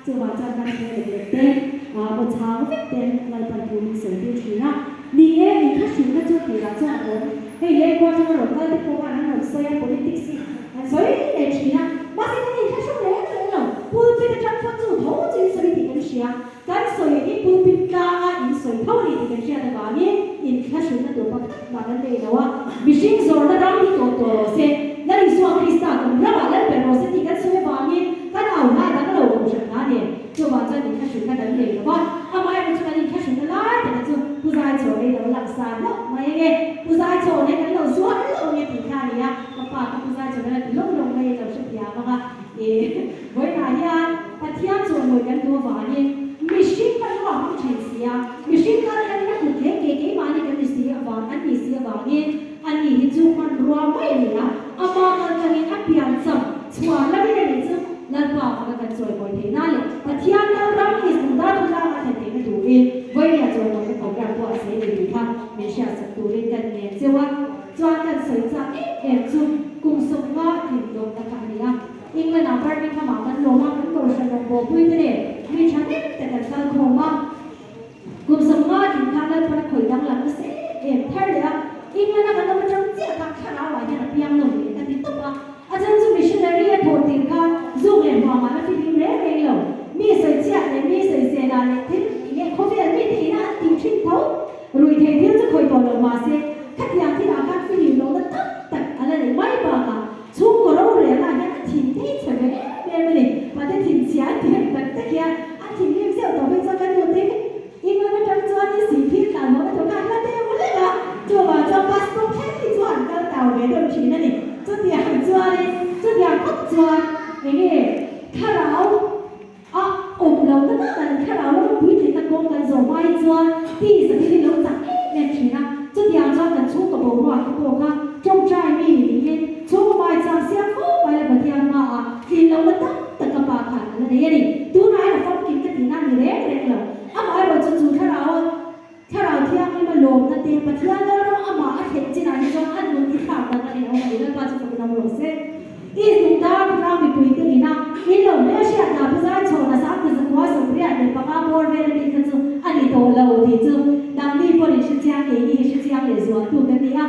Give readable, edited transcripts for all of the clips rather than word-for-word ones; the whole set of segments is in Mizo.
Chuvang chuan kan hmel leh te, aw chhang vek ten Lalpan thu min sawi tir thin a. Ni e, in kha hrilhna chu tirah chuan a awm. Hei lengkhua atanga rawn kal te pawh khan an rawn sawi a, politics hi an sawi leh thin a. Mahse kan inthla hrang reng reng lo. Pulpit atang pawh chu tho chu in sawi tih kan hria. Kan sawi hi pulpit tlanga in sawi tho a ni tih kan hriat avangin inthla hrilhna tur pakhat mah kan nei lo a. Mihring zawrna ram hi tawp tawh rawh se, Lal Isua Krista kum ramah lal ber rawh se tih kan sawi avangin kan au hla dang lo kohhran hla nen. Chuvang chuan inthlahrunna kan nei lo va, amaherawhchu kan inthlahrunna lai taka chu Pu Zaichhawn ei lo lang sa hlauh mai ange, Pu Zaichhawn ei kan lo zuar hlauh ange tih kha a ni a, ka pa kha Pu Zaichhawn a la ti lawng lawng mai a lo hrethiam ang a, ih vawiinah hian Pathian chawimawi kan duh avangin mihring kan ruah hmang thin si a, mihring kal kan la kut hle ke keimahni kan ni si avang an nih si avangin ani hi chu hmanrua mai a ni a, ama kaltlangin a piancham chhuan lamin a nih chu. Lalpa faka kan chawimawi theih na leh Pathian lal ram hi sundar khawtlang a thlen theihna turin Vawinia chawimawina program pawh a sawi nei tih kha min hriatsak turin kan ngen cheu a. Chuan kan sawi chak em em chu kum 50 tlin lawmna kha a ni a. England ah Birmingham ah kan lawm a, kan kohhran rawngbawlpui te nen mi tha nem te kan kal khawm a. Kum 50 tlin khan Lalpan a khawih danglam nasa em em thar leh a, England a kan awm atang chiah kha thlarau ah hian a piang nawm leh ka ti tawp a. A chhan chu missionary a thawh tir kha zuk leh hmuam ah la fihlim reng reng lo. Mi sawi chhiat leh mi sawi sel ah leh thil eng nge khawvel mi te ina an tih thin tho. Rui thei thil chu khawih tawh lo mahse khatiang thil ah khan fihlim lohna tak tak a la neih mai bakah chhungkaw rorelna ah hian a thin thei chhe ve em em a ni. Pate thin chhia an ti hem tak tak hian a thinrim zeuh tawh phei chuan ka nu te England atang chuan i si phir tlan hlawh na tur kha an la deuh lek a, chuvang chuan pastor thleng hi chuan kal tau ve deuh thin a ni. Chutiang chuanin chutiang khawp chuan enge thlarau a awm lo na tak an thlarau lama puitlinna kawng kan zawh hma hi chuan tisa thil hi lo chak em em thin a, chutiang chuan kan chhungkaw boruak te pawh kha tawngtai mi niin chhungkaw mai chang siam fo mai la Pathian hmaah tlin lohna tam tak ka pa khan a la nei a ni. Tunah hian a famkim ka tihna a ni reng reng lo. Amaherawh chu chu thlarau a Thlarau Thianghlim a lawmna te, Pathian lalram amah a thlen chinah hi chuan a nun hi thlak dang a nei awm a ni. Lalpa chu fakin awm rawh se. I zungdar khawtlang mipuite ina in lo hmelhriat dah pu zai chhawn a 1985 bawr vel ami kha chu a ni tawh lo tih chu dangni pawhin hrechiang keini hi hrechiang leh zualtu kan ni a.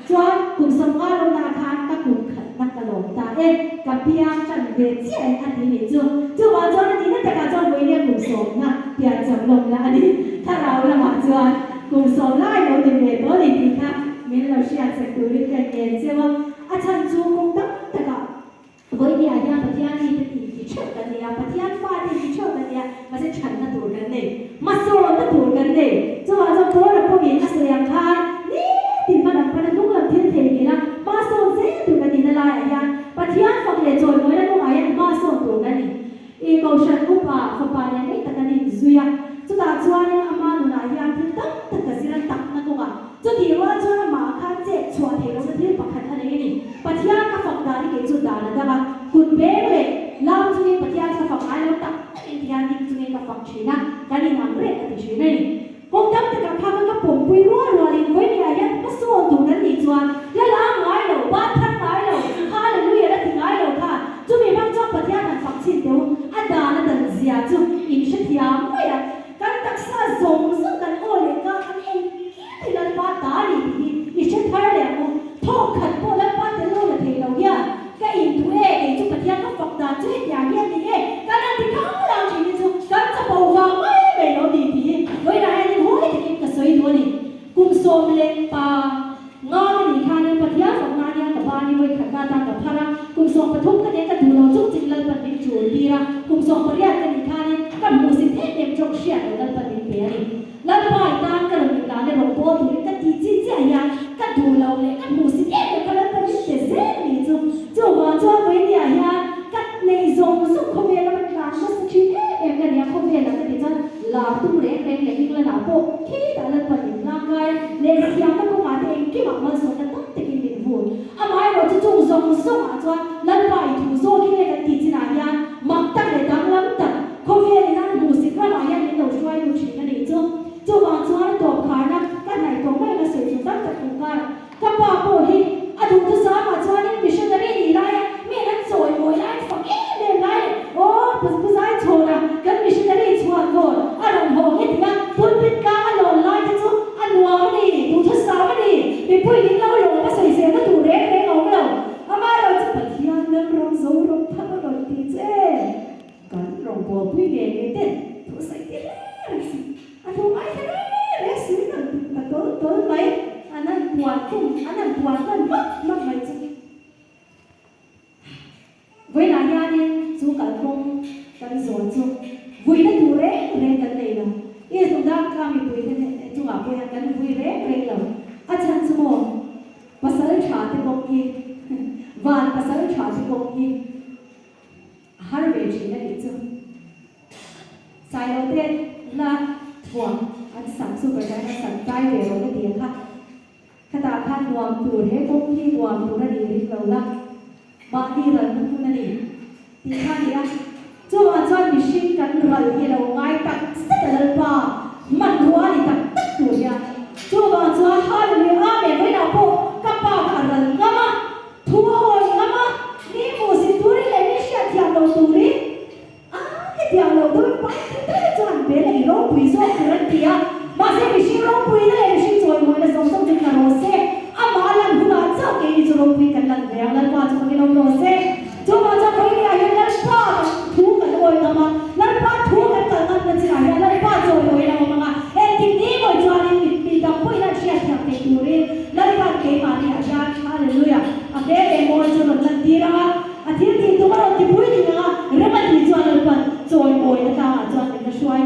Chuan kum 50 lawmna khan ka kum khatna ka lawm ta e, ka piang tan ve chiah e a ti nih chu. Chuvang chuan a nihna takah chuan vawinia kum sawmna pian cham lawmna a ni. Thlarau lamah chuan kum sawm lai lo ni ve tawh a ni tih kha min lo hriatsak turin ka ngen cheu a. A chhan chu kawng tam takah Vawinia hian Pathian mite tih ti theuh kan ni a, Pathian fate ti theuh kan ni a, mahse chhanna tur kan nei, hmasawnna tur kan nei. Chuvang chuan Paula pawhin a sawi ang khan nitin hma lam pana hnung lam thil thei ngil a, hmasawn zel tur kan nihna laiah hian Pathian fak leh chawimawina kawngah hian hmasawn tur kan ni. I Kohhran upa fapa nen mai tak an inzui a, chutah chuanin ama nunah hian thil tam tak a zir a takna kawngah. Chutih rual chuan amah khan chet chhuah theih lohna thil pakhat a nei a ni. Pathian ka fak dan hi kei chu dan a dang a, kut beng leh lam chungin Pathian ka fak ngai lo tak takin tihian ding chungin ka fak thin a, kan inang reng a ti thin a ni. Kawng tam takah kha ka pawmpui rual rualin vawinia hian hmasawn tur kan nih chuan la lang ngai lo, ban thar ngai lo, Hallelujah la ti ngai lo khan chumi hmang chuan Pathian han fak chhin teh u, a dan a dan zia chu in hrethiam mai a, kan taksa zawng zawng kan aw leh ka kan engkim hi Lalpa ta a ni tih hi i hre thar leh ang u. Thawk khat pawh Lalpa tel lo la thei lo hian ka induh e, kei chu Pathian ka fak dan chu hetiang hi a ni e, kan han ti khang lang thin hi chu kan chapo vang mai mai lo ni tih hi vawiinah hian in huai takin ka sawi duh a ni. Kum 15 ka nih khanin Pathian fak nan hian ka bani vawi khat na tan ka phar a, kum 13 ka nih ka duh lo chung chin Lalpan min tul tir a, kum 18 ka nih khanin ka hmuhsit em em tawng hriat lo Lalpan min pe a ni. Lalpa i tan ka rawn inlan e rawh pawl turin ka tih chi chiah hian ka duh lo leh ka hmuhsit em em kha Lalpa min pe zel a nih chu. Chuvang chuan vawinia hian ka nei zawng zawng khawvel lama tlan nasa thin em em ka nia khawvel ah ka ti chuan lar tum reng reng leh England ah pawh khitah Lalpa min tlangkai a, lehkha thiamna kawngah te engkimah malsawmna tam takin min vun. Amaherawh chu chung zawng zawng ah chuan Lalpa i thu zawkin le kan tih chinah hian mak tak leh danglam tak Khawvel in an hmuhsit ramah hian min lo hruai lut thin a nih chu. Chuvang chuan a tawp kharna ka hnaih tawh mai ka sawi chu tam tak hmuh karah ka pa pawh hi a duhthusam ah chuanin missionary nih laia mi an chawimawi lai fak em em lai leh aw pu Zai chhawna kan missionary chhuan vawn a rawn haw nge tia pulpit tlang a lawn lai te chu a nuam a ni, duhthusam a ni, mipui in lo lawm a sawiselna tur reng reng a awm lo. Amaherawh chu Pathian lalram Zoram thar a rawn ti che. Kan rawngbawlpui nge nge ten thusawi ti hle reng si, a thu ngaithla reng reng si rawn ti ta tawl tawl mai, an han puan khum, an han puan hman hmak hmak mai chu. Vawiinah hianin chu kalkawng kan zawn chu vuina tur reng reng kan nei lo. East Uganda mipuite chungah pawh hian kan vui reng reng lo. A chhan chu maw pasal tha te kawng hi, van pasal tha te kawng hi, A har ve thin a nih chu. Sailo te la thuam an sak chu Pathian a sak dai ve rawh ka ti ang kha. Khatah khan nuam tur he kawng hi nuam tur a nih ring lo la, mahni ralna hmun a ni tih kha a ni a. Chuvang chuan mihring kan ral hi lo ngai tak zet a Lalpa hmanrua a ni tak tak tur hian. Chuvang chuan Hallelujah Amen vawiinah pawh ka pa kha a ral ngam a. Thu a awi ngam a, mi hmuhsit turin leh mi hriatthiam lo turin a hetiang lo deuhin party te chuan bel a i ropui zawk tur an ti a, mahse mihring ropuina leh mihring chawimawina zawng zawng chu tla rawh se, amah a lan hunah chauh keini chu ropui kan lan ve ang, Lalpa chu fakin awm rawh se. Chuvang chuan vawinia hian Lalpa kan thu kan awi ngam a, Lalpa thu kan kal ngamna chinah hian Lalpa chawimawina awm ang a, engtik ni mawi chuanin mi dang pawhin an hriatthiam theih turin Lalpa'n keimahni ah hian Hallelujah! A hmel leh mawi chu rawn lantir ang a, a thil tih tum a rawn tipui tih ang a, rem a tih chuan Lalpa'n chawimawina tlangah chuan min la hruai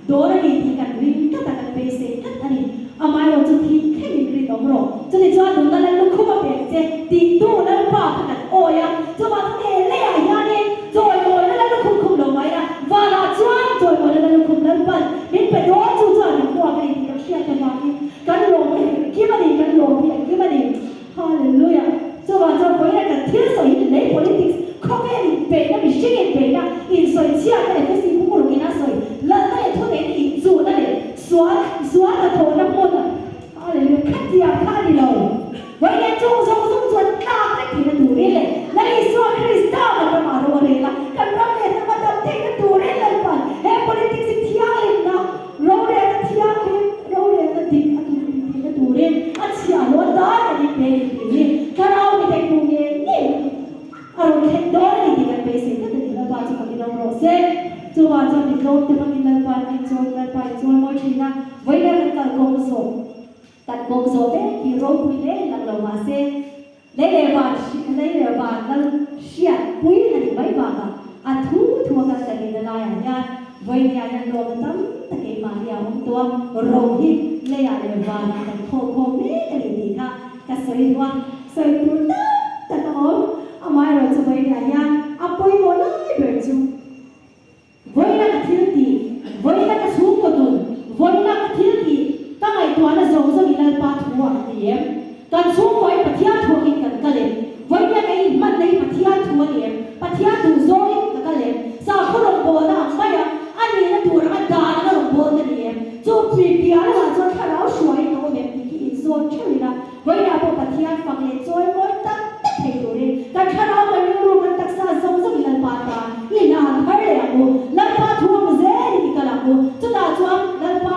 dawn a ni tih kan ring tlat a, kan beisei tlat a ni. Amaherawh chu thih thlengin rinawm rawh. Chutichuan nunna lal lukhum a pek che tihtu Lalpa kha kan awi a, chuvang chuan he leiah hianin chawimawina lal lukhum khum lo mai la, vanah chuan chawimawina lal lukhum Lalpa'n min pe dawn chu chuan min puak a ni tih kan hriat avangin kan lawm hi engkim a ni, kan lawm hi engkim a ni. Hallelujah! Chuvang chuan vawiina kan thil sawi hi lei politics khawvel inbeihna, mihring inbeihna, insawichhiatna leh Efesi bumuruk in a sawi lalna leh thuneihna inchuhna leh sual sual hnathawhna hmun Hallelujah! Khatiang kha a ni lo. Vawiina chung zawng zawng chuan tlak vek theihna turin leh Lal Isua Krista kan ramah ro a rel a, kan ram leh hnam a dam theihna turin Lalpan he politics hi thianghlimna Rorelna thianghlim, rorelna dik a tum tih theihna turin a chhiahhlawh dan a ni pe ni tih hi Thlarau mi te hmuh ngei ngei a rawn thlen dawn a ni tih kan beisei tlat a ni. Lalpa chu fakin awm rawh se. Chuvang chuan mi tlawm te hmangin Lalpa'n a inchawi, Lalpa a inchawi mawi thin a, vawiina kan kal kawng zawh, kan kawng zawh mek hi ropui hle lang lo mah se, Lei leh van lei leh van lal hriat pui a nih mai bakah a thu thu a kal kan nihna laiah hian vawinia hian lawmna tam tak keimahni a awm tawh a, ro hi leiah leh vanah kan khaw khawm mek a ni tih kha ka sawi duh a, sawi tur tam tak a awm. Amaherawhchu vawinia hian a pawimawh lai ber chu. Vawiina ka thil tih, vawiina ka chhungkaw nun, vawiina ka thil tih, ka ngaihtuahna zawng zawng i Lalpa thu ah a ni em? Kan chhungkaw hi Pathian thu angin kan kal em? Vawiina ka inhmanna hi Pathian thu a ni em? Pathian duh zawngin ka kal em? Sakhaw rawngbawlna ang maia a nihna tur anga dan anga rawngbâwl ka ni em? Chu piah lamah chuan thlarau hruaiin ka awm em tih khi inzawn theuh ila, Vawiinah pawh Pathian fak leh chawi mawi tak tak thei turin kan thlarau, kan rilru, kan taksa zawng zawngin Lalpa tan i hna thar leh ang u. Lalpa thu ang zelin i kal ang u. Chutah chuan Lalpa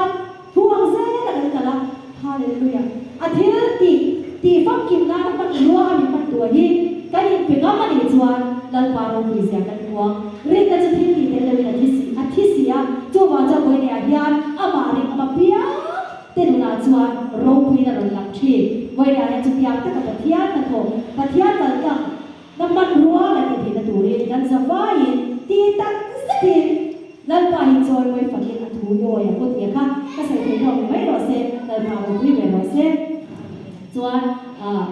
thu ang zela kan kal a, Hallelujah! A thil tih tih famkim nana hman rua a min hman tur hi kan inpe ngam a nih chuan Lalpa ropui zia kan hmu ang. Rinna chu thil tih tel loin a thi si a thi si a, chuvang chuan vawiinah hian amah ring ama piang Te nunah chuan ropuiin a rawn lang thin. Vawiinah hian chutiang taka Pathian hnathawh, Pathian kaltlang na hmanrua kan tih theihna turin kan zavaiin ti tak zetin Lalpa hi chawimawi fakin a thu i awi ang u tih kha ka sawi theih tawk ni mai rawh se, Lalpa ropui ve rawh se. Chuan ah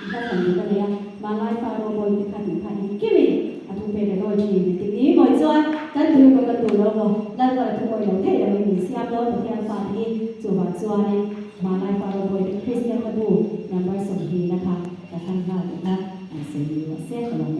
hla thlan duh ka nei a, hmanlai fa rawbawi te kha tih kha engkimin a thu pek a dawi thin ni tik ni mawi chuan kan duh emaw kan duh lo emaw Lalpan a thu mawi lo theih loin min siam dawn Pathian fa te hi chuvang chuanin hmanlai fa rawbawi te Kristian hla bu number 20 na kha ka thlang nghal tih kha an sawi ni rawh se ka lawm e.